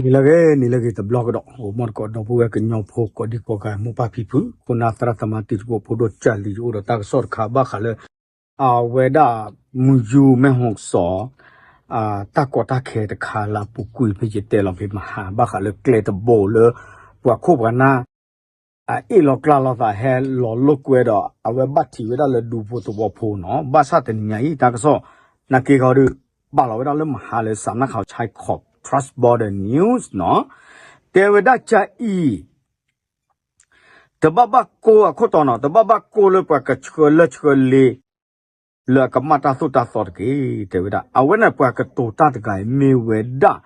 နံၤလၢအဂ့ၤ နံၤလၢအဂ့ၤတဘျီကဒီး အိၣ်မီၢ်တကိးဒီပုၢ်ဝဲၢ်ကညီဖိ ကိးဒံကိးဂၤ မိၢ်ပၢ်ဖံဖု ခိၣ်နၢ်သရၣ်သမါ တံၤသကိးဖိဒိၣ်ကၢ်လံ ယအိၣ်ဒီးတၢ်ကစီၣ်တခါ ဘၣ်ဃးလၢ အဝဲဒၣ် မုၢ်ယူၢ် မဲၢ်ဟီၣ်စီၤ တၢ်ကီတၢ်ခဲတခါလၢအပူၤကွံာ် ဖဲယတဲလီၤဖဲမဟါ ဘၣ်ဃးလၢကျဲတဘိလၢ ပှၤခိၣ်ပှၤနၢ် အအ့ၣ်လီၤကျါလီၤသး ဟဲလီၤလိာ်ကွဲဒီး အဝဲဘၣ်ထံးဝဲဒၣ်လၢဒူဖိသဝီဖိနီၤ ဘၣ်ဆၣ်တနံၤညါအံၤ တၢ်ကစီၣ် နာ်က့ခီဒုး ပာ်လီၤဝဲဒၣ်လၢမဟါလၢ စးနၢ်ခီ Chai Kop Trust Border News နီၤ တဲဝဲဒၣ်ကအံၤ တဘၣ်ဘၣ်ကိၢ်အခိၣ်တီနီၤ တဘၣ်ဘၣ်ကိၢ်လၢပှၤကဆှၢလၢဆှၢလ့ လၢအကမၣ်တၢ်သိၣ်တၢ်သီတက့ၢ် တဲဝဲဒၣ် အဝဲန့ၣ်ပှၤကတိၤတၢ်တဂၤအံၤ မ့ၢ်ဝဲဒၣ်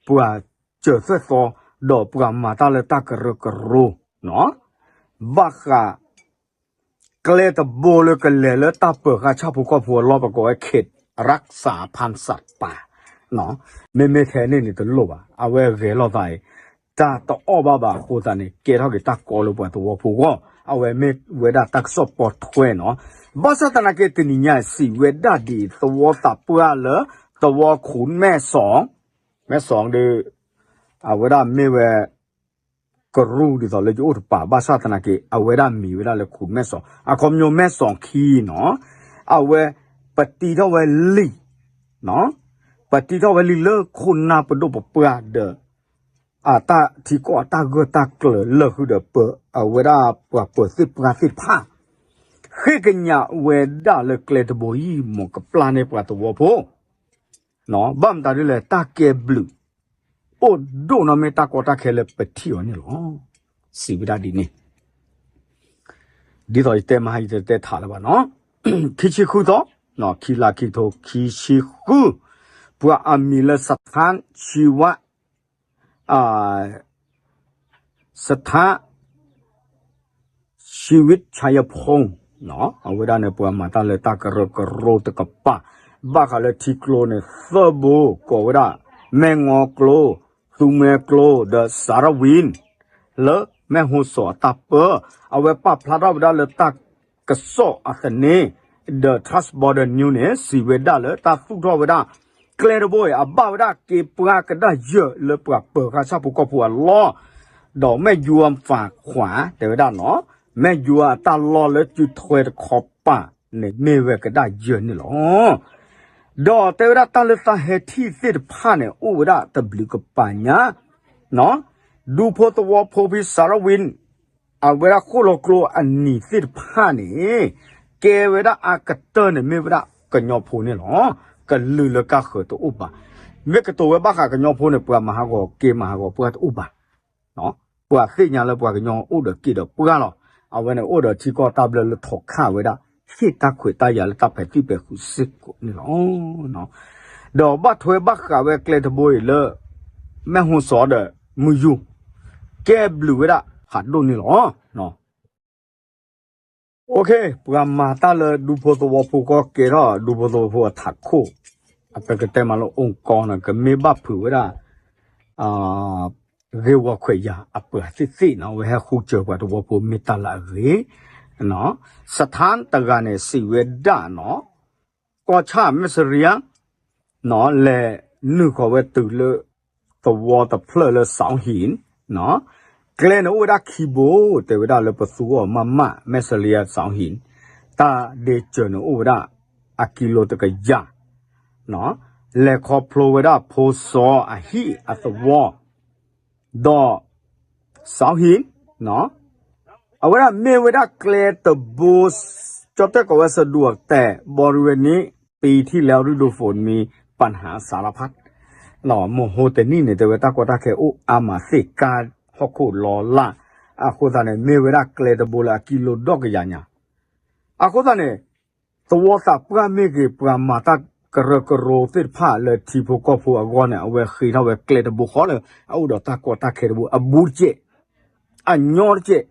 ပှၤစၢၤသွဲၣ်သီ ဒီးပှၤမၤတၢ်လၢတၢ်ကရၢကရိနီၤ ဘၣ်ဃး ကျဲတဘိလၢကလဲၤလၢတၢ်ပၢၤဃာ်ဆၣ်ဖိကီၢ်ဖိအလီၢ် ပကိးဝဲ เขตรักษาพันธุ์สัตว์ป่า မ့မ့ၢ်ထဲန့ၣ်န့ၣ်တလိၣ်ဘၣ် အဝဲဂဲၤလိာ်သးအံၤ တၢ်တအီၣ်ဘၣ်ဘၣ်အဃိသတးန့ၣ် ကဲထီၣ်က့ၤတၢ်ကီလၢပှၤသဝီဖိအဂီၢ် အဝဲမ့ၢ်ဝဲဒၣ်တၢ်ကစီၣ်ပိာ်ထွဲနီၤ ဘၣ်ဆၣ်သနာ်က့တနံၤညါ စံးဝဲဒၣ်ဒ်အံၤ သဝီသးပှၢ်လၢ သဝီခိၣ်မဲၢ်စီၤ မဲၢ်စီၤဒီး အဝဲဒၣ်မ့ၢ်ဝဲ ကရူၢ်ဒ်သိးလၢယအိၣ်တပၤ ဘၣ်ဆၣ်သနာ်က့ အဝဲဒၣ်မံၤဝဲဒၣ်လၢခိၣ်မဲၢ်စီၤ အခီပညီမဲၢ်စီၤခံနီၤ အဝဲ ပတံထီၣ်ဝဲလံာ် ပတံထီၣ်ဝဲလံာ်လၢခိၣ်နၢ်ပဒိၣ်ပပှၢ်ဒီး အတၢ်ထံကီၢ်အတၢ်ဂၢၢ်တၢ်ကျၢၤလၢာ်ဃုာ်ဒီး ပအဝဲဒၣ်ပှၤပၢၤသ့ၣ်ပှၢ်သ့ၣ်တဖၣ် ဃ့ကညးဝဲဒၣ်လၢကျဲတဘိအံၤ မ်ကပျၢ်န့ၢ်ပှၤသဝီဖိ ဘၣ်မတၤဒ်လဲၣ် တၢ်ကဲဘျုး အိၣ်ဒိၣ်နီၢ်မ့ၢ်တၢ်ကီတၢ်ခဲလၢပထံၣ်အီၤန့ၣ်လီၤ. စံးဝဲဒၣ်ဒ်န့ၣ် ဒ်သိးယတဲမဟါ ယတတဲထးလၢၤဘၣ်နီၤ ခံဆံဃုသီ ခံလါခံကထိခံဆံဃု ပှၤအမံၤလၢ စထၢၣ် ဆံဝါ စထၢၣ် ဆံဝံၣ် ဆါယဖီ အဝဲဒၣ်န့ၣ် ပှၤမၤတၢ်လၢတၢ်ကရၢကရိတကပၤ ဘၣ်ဃးလၢထံကျိန့ၣ် သၢဘိ ကိးဝဲဒၣ် မဲၢ်ငီကျိ သူမဲကျိ ဒီးစၤရဝံၣ် လၢမဲၢ်ဟိၣ်စီၤအတၢ်ပၢ အဝဲပာ်ဖျါထီၣ်ဝဲဒၣ်လၢတၢ်ကစီၣ်အသန့ ဒီး Trust Border News န့ၣ် စံးဝဲဒၣ်လၢတၢ်သူၣ်ထီၣ်ဝဲဒၣ် ကျဲတဘိအံၤ အဘၣ်ဝဲဒၣ်က့ၤပှၤကဒၣ်ယၢၢ်လၢပှၤပၢၤဃာ်ဆၣ်ဖိကီၢ်ဖိအလီၢ် ဒီးမဲၢ်ယွၤဖးခွါ တဲဝဲဒၣ်နီၤ မဲၢ်ယွၤအတၢ်လီၢ်လၢစုထွဲတခီပၤန့ၣ် မ့ၢ်ဝဲကဒၣ်ယၢၢ်န့ၣ်လီၤ. ဒီးတဲဝဲဒၣ်တၢ်လၢတၢ်ဟဲထံၣ်သ့ၣ်တဖၣ်န့ၣ် အိၣ်ဝဲဒၣ်တဘျုးကပၤညါ ဒူဖိသဝီဖိဖဲစၤရဝံၣ် အဝဲဒၣ်ဃိၣ်လီၤကျိအနံၤသ့ၣ်တဖၣ်န့ၣ် ကဲဝဲဒၣ်အကတၢၢ်န့ၣ် မ့ၢ်ဝဲဒၣ်ကညီဖိန့ၣ်လီၤ. ကလုာ်လၢကါဃၢၤတအိၣ်ဘၣ်. မ့ၢ်ကတိၤဝဲဘၣ်ဃးကညီဖိန့ၣ် ပှၤမၤဟးဂီၤက့ၤမၤဟးဂီၤပှၢ်တအိၣ်ဘၣ်. ပှၤသ့ၣ်ညါလၢပှၤကညီအိၣ်ဒီးက့ၤဒီးပှၢ်လီၤ. အဝဲန့ၣ်အိၣ်ဒီးထံကီၢ်တၢ်ဘျၢလၢထီၣ်ခးဝဲဒၣ် ဟ့ၣ်တၢ်ခွဲးတၢ်ယာ်လၢတၢ်ဖံးသံၣ်ဖံးဃုာ်စ့ၢ်ကီးန့ၣ်လီၤ. ဒီးဘၣ်ထွဲဘၣ်ဃးဝဲကျဲတဘိအံၤလၢ မဲၢ်ဟိၣ်စီၤဒီးမုၢ်ယူၢ် ကဲဘျုးဝဲဒၣ်ဖးဒိၣ်န့ၣ်လီၤ. ပှၤမၤတၢ်လၢဒူဖိသဝီဖိကီၢ်ကဲထီၣ် ဒူဖိသဝီဖိအထးခိၣ် အပကတဲမးလၢအိၣ်ကီၢ်န့ၣ် ကမ့ၢ်ဘၣ်ဖုးဝဲဒၣ် ဂ့ၢ်ဝီခွဲးယာ်အပှၤသ့ၣ်သ့ၣ်နီၤ အဝဲဟဲဃုစၢၤပှၤသဝီဖိမ့ၢ်တၢ်လၢအဂ့ၤ စထၢၣ်တဂၤန့ၣ် စံးဝဲဒၣ်နီၤ ကီၢ်ဆၣ်မဲၢ်စရံယါ လဲၤနုာ်ဃီၤဝဲတုၤလၢ သဝီတဖျၢၣ်လၢ စီၤဟံၣ် ကျဲန့ၣ်အိၣ်ဝဲဒၣ်ခံဘိ တဲဝဲဒၣ်လၢပသူအီၤမးမး မဲၢ်စရံယါ စီၤဟံၣ် တၢ်ဒ့စၢၤန့ၣ်အိၣ်ဝဲဒၣ် အကံလိတကယၤ လဲၤခီဖျိဝဲဒၣ်ဖိစီၤအဟံၣ်အသဝီ ဒီး စီၤဟံၣ် အဝဲဒၣ်မ့ၢ်ဝဲဒၣ်ကျဲတဘိ ကၠီတဲၣ်ကိးဝဲ สะดวกแต่บริเวณนี้ ปีที่แล้วฤดูฝนมีปัญหาสารพัด မဟိတနံၣ်န့ၣ် တဲဝဲတၢ်ကီတၢ်ခဲအိၣ်အါမးသ့ၣ်ကါဟီၣ်ခိၣ်လီၤလၢ် အဃိသတးန့ၣ် မ့ၢ်ဝဲဒၣ်ကျဲတဘိလၢအကံလိဒီကယၤညါ အဃိသတးန့ၣ် သဝီသးပှၢ်မ့ၢ်ဂ့ၤ ပှၤမၤတၢ်ကရၢကရိသ့ၣ်တဖၣ်လၢထံဖိကီၢ်ဖိအဂီၢ်န့ၣ် အဝဲဃ့ထီၣ်ဝဲကျဲတဘိဃီလၢ အအိၣ်ဒီးတၢ်ကီတၢ်ခဲတဘိ အဘူးတကဲး အညီတကဲး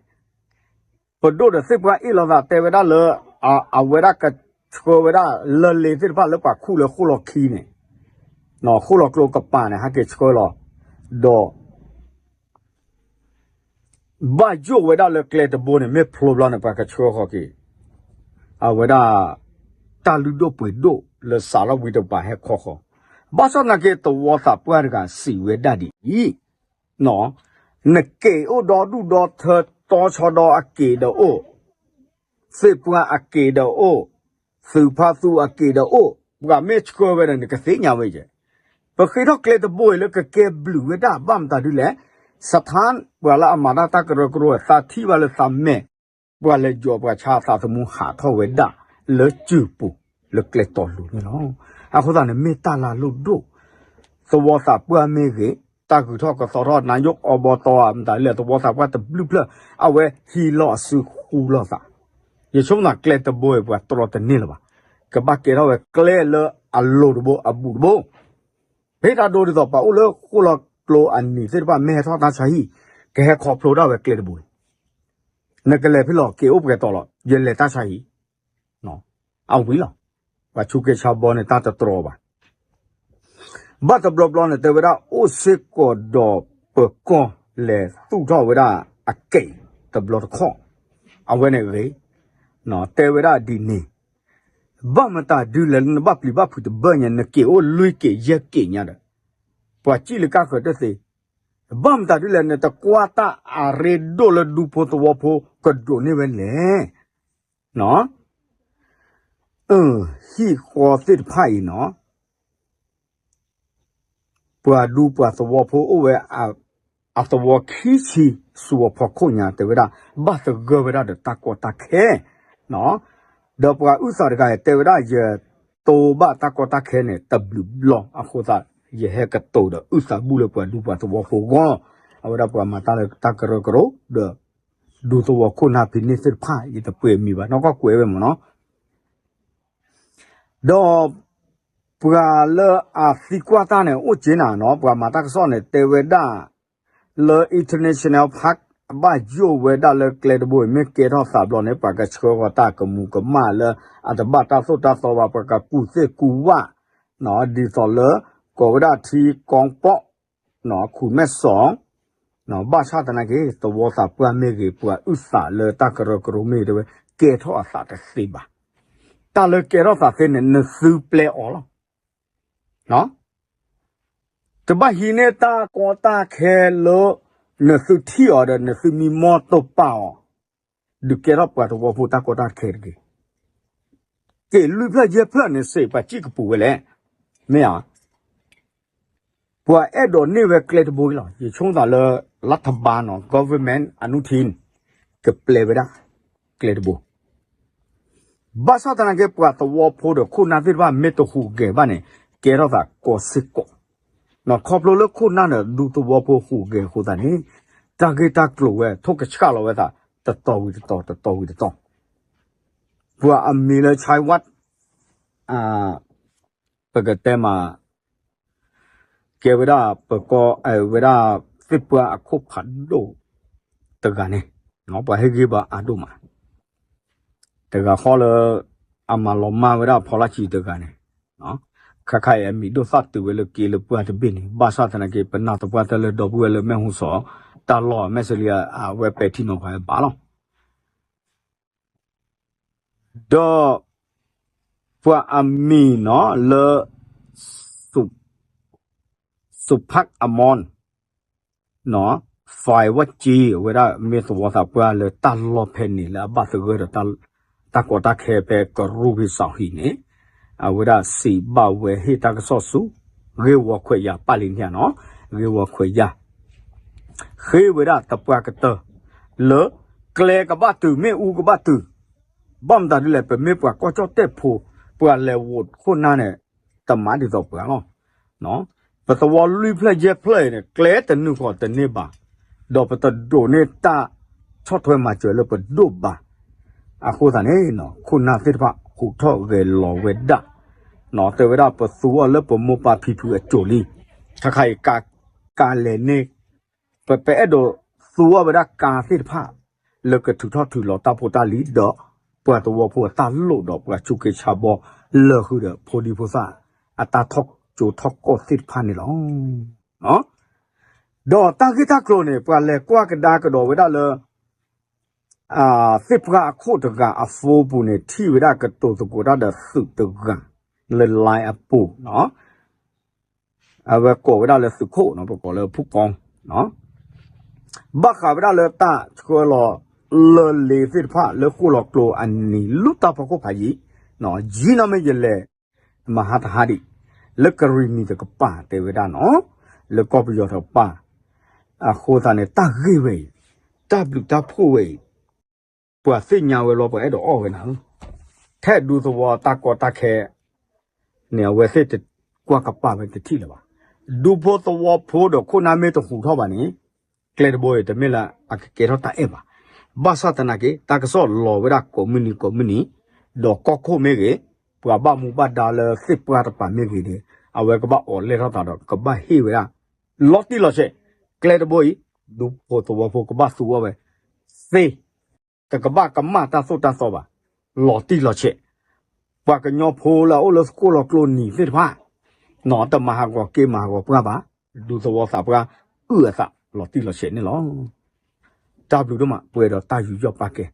ပဒိၣ်ဒီးသ့ၣ်ပှၢ်အ့ၣ်လိာ်သးတဲဝဲဒၣ်လၢ အဝဲဒၣ်ကဆှၢဝဲဒၣ်လၢလ့သ့ၣ်တဖၣ်လၢပှၤခူၣ်လၢဃိၣ်လီၤခံန့ၣ် ဃိၣ်လီၤကျိကပၤန့ၣ် ဟဲက့ၤဆှၢလီၤ ဒီး ဘၣ်ယိၣ်ဝဲဒၣ်လၢကျဲတဘိန့ၣ် မ့ၢ်ဖျိဘျီန့ၣ် ပှၤကဆှၢဃီၤက့ၤ အဝဲဒၣ် တၢ်လုၢ်ဒိၣ်ပှ့ၤဒိၣ်လၢစးလီၤဝံၤတကပၤဟဲခီဃီၤ ဘၣ်ဆၣ်သနာ်က့ သဝီသးပှၢ်တဂၤစံးဝဲဒၣ်ဒ်အံၤ နက့ၤအိၣ်ဒီဒူၣ်ဒီထၢ တီဆီဒီအက့ၤဒီးအိၣ်, သ့ၣ်ပှၢ်အက့ၤဒီးအိၣ်, သုးဖါသူအက့ၤဒီးအိၣ်, ပှၤမ့ၢ်ဆှၢဝဲဒီး နကသ့ၣ်ညါဝဲယဲၢ်. ပဃ့ထီၣ်ကျဲတဘိအံၤလၢကကဲဘျုးဝဲဒၣ် ဘၣ်မတၤဒ်လဲၣ်, စထါ ပှၤလၢအမၤတၢ်တၢ်ကရၢကရိ သးထံၣ်ဘၣ်လၢသးမဲာ်, ပှၤလဲၤယီၤပှၤဆါသးသမူဟးထီၣ်ဝဲဒၣ် လၢစုပူၤ လၢကျဲတီၤလိၤန့ၣ်လီၤ. အဃိသတးန့ၣ် မ့ၢ်တၢ်လၢအလိၣ်ဒိၣ်, သဝီသးပှၢ်မ့ၢ်ဂ့ၤ, တၢ်ဂုၤထီၣ်ကသီထီၣ် နာယိၣ်အီဘီတီဧါ မတၤလဲၣ် သဝီသးပှၢ်တဘျုးဖျၢၣ် အဝဲဟံးလီၤအစုဃူလီၤသး, ယဆိကမိၣ်ကျဲတဘိအံၤ ပှၤတြီတန့ၢ်လၢၤဘၣ်, ကဘၣ်ကဲထီၣ်ဝဲကျဲလၢအလိၤတဘိ အဘူးတဘိ ဖဲတၢ်ဒိဒ်သိး ပှၤအိၣ်လၢဃိၣ်လီၤကျိအနံၤသ့ၣ်တဖၣ် မ့ၢ်ဟဲထီၣ်တၢ်ဆါဟံၣ် ကဟဲခီဖျိဒၣ်ဝဲကျဲတဘိအံၤ, နကလဲၤဖဲလဲၣ် က့ၤအိၣ်ပှဲၤတီၤလီၤ ယလဲၤတၢ်ဆါဟံၣ်, အဝံၤလီၤ. ပှၤဆူးက့ဆါဘီန့ၣ် တၢ်တတြီဘၣ်. ဘၣ်တဘျီဘျီန့ၣ် တဲဝဲဒၣ် အိၣ်စ့ၢ်ကီးဒီးပၢၤကီၢ်လဲၤသူၣ်ထီၣ်ဝဲဒၣ်အက့ၣ်တဘျီတခီၣ်, အဝဲန့ၣ်ဂ့ၤ, တဲဝဲဒၣ်ဒ်န့ၣ်, ဘၣ်မတၤဒုလဲၣ်နဘၣ်ပျံၤဘၣ်ဖုးတဘၢၣ်ညါ နက့ၤအိၣ်လွံၢ်က့ၣ်ယဲၢ်က့ၣ်ညါဒီး, ပှၤစံၣ်လၢကၣ်ဃၢၤတသ့, ဘၣ်မတၤဒုလဲၣ် နတကွၢ်တၢ်အရ့ဒိၣ်လၢဒူဖိသဝီဖိကဒိးန့ၢ်ဝဲလဲၣ်. ဟံၣ်ဃီသ့ၣ်တဖၣ်အံၤနီၤ ပှၤဒူပှၤသဝီဖိအိၣ်ဝဲ အသဝီခံဆံ ဆူအဖီခိၣ်ညါ တဲဝဲဒၣ် ဘၣ်သဂၢၢ်ဝဲဒၣ်ဒီးတၢ်ကီတၢ်ခဲ, ဒီးပှၤအုၣ်သးတဂၤအံၤ တဲဝဲဒၣ် ယတိဘၣ်တၢ်ကီတၢ်ခဲန့ၣ် တဘျုးဘျီအဃိသတး ယဟဲကတိၤဒီးအုၣ်သးဘူၣ်လၢပှၤဒူပှၤသဝီဖိဂီၢ်, အဝဲဒၣ်ပှၤမၤတၢ်လၢတၢ်ကရၢကရိ ဒီး ဒူသဝီခိၣ်နၢ်ဖဲန့ၣ်သ့ၣ်တဖၣ် ယတပှဲၤမံၤဘၣ် နီၢ်ကီၢ်ကွဲးဝဲမ့ၢ်နီၤ. ဒီးပှၤလၢအသံကွၢ်တၢ်န့ၣ် အိၣ်က့ၤနၤနီၤ ပှၤမၤတၢ်ကစီၣ်န့ၣ် တဲဝဲဒၣ် လၢ international park အဘၣ်ယိၣ်ဝဲဒၣ်လၢကျဲတဘိအံၤ မ့ၢ်ကဲထီၣ်သးဘျီန့ၣ် ပှၤကဆှၢဃီၤတၢ်ကမူးကမၣ်လၢ အတဘၣ်တၢ်သိၣ်တၢ်သီဘၣ် ပှၤကကူၣ်သ့ၣ်ကူၣ်ဝၣ် ဒ်သိးလၢ ကိးဝဲဒၣ်ထံကီၢ်ပီၣ် ခူၣ်မဲၣ်စီၣ် ဘၣ်ဆၣ်သနာ်က့ သဝီသးပှၢ်မ့ၢ်ဂ့ၤ ပှၤအုၣ်သးလၢတၢ်ကရၢကရိမ့ၢ်ဂ့ၤ တဲဝဲ ကဲထီၣ်အသးတသ့ဘၣ်. တၢ်လၢကဲထီၣ်သးသ့န့ၣ် နသုပျဲအီၤလီၤ. တဘၣ်ဟံးန့ၢ်တၢ်ကီတၢ်ခဲလၢ နသုထံၣ်အီၤဒီး နသုမံမီၢ်တိာ်ပာ်အီၤ ဒုးကဲထီၣ်ပှၤသဝီဖိတၢ်ကီတၢ်ခဲတဂ့ၤ. က့ၤလွံၢ်ဖျၢၣ်ယဲၢ်ဖျၢၣ်န့ၣ်စ့ၢ် ပှၤစံၣ်ကပူၤဝဲလဲၣ်. မ့ၢ်ဧါ. ပှၤအဲၣ်ဒိးန့ၢ်ဝဲကျဲတဘိအံၤလီၤ. ယဆိကမိၣ်သးလၢ รัฐบาลနီၤ government အနုထံ ကပျဲဝဲဒၣ် ကျဲတဘိ. ဘၣ်ဆၣ်သနာ်က့ ပှၤသဝီဖိဒီးခိၣ်နၢ်သ့ၣ်တဖၣ်မ့ၢ်တဟူးဂဲၤဘၣ်န့ၣ် ကဲထီၣ်သးကီစ့ၢ်ကီး. ခီဖျိလၢခိၣ်နၢ်န့ၣ်ဒူသဝီဖိဟူးဂဲၤအဃိသတးန့ၣ် တၢ်ဂ့ၢ်တၢ်ကျိၤဝဲထိၣ်ကဆှၣ်လီၤဝဲသး တတီၤဝံၤတတီၤ တတီၤဝံၤတတီၤ. ပှၤအမံၤလၢ Chai Wat ပကတဲမး ကဲဝဲဒၣ်ပကီဝဲဒၣ်သ့ၣ်ပှၢ်အခိၣ်ဖးဒိၣ်တဂၤန့ၣ် ပှၤဟ့ၣ်ဂံၢ်ဘါအါဒိၣ်မး တဂၤဃီလၢ အမၤလီၤမၢ်ဝဲဒၣ်ဖီလာ်ဆံတဂၤန့ၣ် ခါခါအံၤအမံၤဒိၣ်သၣ်တုၤဝဲလၢက့လၢပှၢ်တဘ့ၣ်န့ၣ် ဘၣ်ဆၣ်သနာ်က့ ပနၢ်သပှၢ်တၢၢ်လၢဒီပုၢ်ဝဲၢ်လၢမဲၣ်ဟူစီၤ တၢ်လီၢ်အမဲာ်ဆလံ အဝဲပဲာ်ထံနီၤဖးဝဲဘၣ်လီၤ. ဒီး ပှၤအမံၤနီၤလၢ Supak Amon နီၤ Fai Wat Ji အဝဲဒၣ်မ့ၢ်သဝီသးပှၢ်လၢတၢ်လီၢ်ဖဲန့ၣ် လၢအဘၣ်သဂၢၢ်ဒီး တၢ်ကီတၢ်ခဲဖဲကရူၢ်ဖဲစီၤဟံၣ်န့ၣ် အဝဲဒၣ်စံးဘၣ်ဝဲဟ့ၣ်တၢ်ကစီၣ်ဆူ ဂ့ၢ်ဝီခွဲးယာ်ပၣ်လံန့ၣ်နီၤ ဂ့ၢ်ဝီခွဲးယာ် ဃ့ဝဲဒၣ်သပှၢ်ကတၢၢ် လၢ ကျဲကဘၣ်တုၤ မ့ၣ်အူကဘၣ်တုၤ ဘၣ်မတၤဒ်လဲၣ် ပမ့ၢ်ပှၤကီၢ်ကၠီၣ်တဲၣ်ဖိ ပှၤလဲၤဝိးခိၣ်နၢ်န့ၣ် တမၤဒ်သိးပှၤလီၤ. ပသဝီလွံၢ်ဖျၢၣ်ယဲၢ်ဖျၢၣ်အံၤန့ၣ် ကျဲတနုာ်ဃီတန့ၢ်ဘၣ်, ဒီးပတဒိးန့ၢ်တၢ်ဆီၣ်ထွဲမၤစၢၤလၢပဒိၣ်ဘၣ်. အဃိသတးန့ၣ် ခိၣ်နၢ်သ့ၣ်တဖၣ်ဟူးထီၣ်ဂဲၤလီၤဝဲဒၣ်, တဲဝဲဒၣ်ပသူအီၤလၢပမိၢ်ပၢ်ဖံဖုအစိၤလံ. ခါခါအံၤ ကါလဲၤန့ၢ် ပ ပအဲၣ်ဒိးသူအီၤဝဲဒၣ်ကါသ့ၣ်တဖၣ် လၢကထုးထီၣ်ထုးလီၤတၢ်ဖိတၢ်လံၤဒီး ပှၤသဝီဖိအတၢ်လိၣ်ဒီးပှၤဆူးက့ဆါဘီ လၢာ်ဃုာ်ဒီးဖိဒံဖိသၣ် အတၢ်ထီၣ်ကၠိထီၣ်ကီၢ်သ့ၣ်တဖၣ်န့ၣ်လီၤ. ဒီးတၢ်ဂ့ၢ်တၢ်ကျိၤန့ၣ် ပှၤလဲၤကွၢ်ကဒါကဒီးဝဲဒၣ်လၢ သ့ၣ်ပှၢ်အခိၣ်တဂၤအ phone ပူၤန့ၣ် ထံၣ်ဝဲဒၣ်ကတိၤသကိးတၢ်ဒီးသုးတဂၤ လၢ line အပူၤ အဝဲကိးဝဲဒၣ်လၢသုးခိၣ်နီၤ ပကိးလၢဖူၣ်ကီနီၤ. ဘၣ်ဃးဝဲဒၣ်လၢတၢ်ဆှၢလီၤ လၢလ့သ့ၣ်တဖၣ်လၢဃိၣ်လီၤကျိအနံၤ လူၢ်တၢ်ဖီခိၣ်ဖးယံၤ, ယံနီၣ်မ့ၢ်ယလဲၤ မဟါတဟါဒံး လၢကရံၣ်နံၤတကပၤတဲဝဲဒၣ်နီၤ, လၢကီၢ်ပယီၤတကပၤ, အဃိသတးန့ၣ် တၢ်ဂ့ၢ်ဝဲအံၤ, တၢ်ဘျုးတၢ်ဖှိၣ်ဝဲအံၤ ပှၤသ့ၣ်ညါဝဲလီၤ ပှၤအဲၣ်ဒိးအီၣ်ဝဲနၤ, ထဲဒူသဝီတၢ်ကီတၢ်ခဲ န့ၣ် အဝဲသ့ၣ်တကွၢ်ကပာ်ဝဲတထံၣ်လၢၤဘၣ်. ဒူဖိသဝီဖိဒီးခိၣ်နၢ်မ့ၢ်တဟူးထီၣ်ဘၣ်န့ၣ် ကျဲတဘိအံၤ တမ့ၢ်လၢအကကဲထီၣ်တၢ်အဲၣ်ဘၣ်. ဘၣ်ဆၣ်သနာ်က့ တၢ်ကစီၣ်လီၤဝဲဒၣ်ကိးမုၢ်နံၤကိးမုၢ်နံၤ, ဒီးကီၢ်ခိၣ်မ့ၢ်ဂ့ၤ, ပှၤဘၣ်မူဘၣ်ဒါလၢသ့ၣ်ပှၢ်တပၤမ့ၢ်ဂ့ၤန့ၣ် အဝဲကဘၣ်အိးလဲၢ်ထီၣ်သးဒီး ကဘၣ်ဟ့ၣ်ဝဲဒၣ် လီၤတံၢ်လီၤဆဲး, ကျဲတဘိအံၤ ဒူဖိသဝီဖိကဘၣ်သူအီၣ်ဝဲ သ့ တကဘၣ်ကမၣ်တၢ်သိၣ်တၢ်သီဘၣ်, လီၤတံၢ်လီၤဆဲး, ပှၤကညီဖိလၢအအိၣ်လၢဃိၣ်လီၤကျိနံၤသ့ၣ်တဖၣ်, နီၢ်တမၤဟးဂီၤက့ၤမၤဟးဂီၤပှၢ်ဘၣ်, ဒူသဝီသးပှၢ်အုၣ်အသးလီၤတံၢ်လီၤဆဲးန့ၣ်လီၤ. တၢ်ဘျုးဒိၣ်မး ပှဲၤဒီးတၢ်ယူးယီၣ်ပာ်ကဲ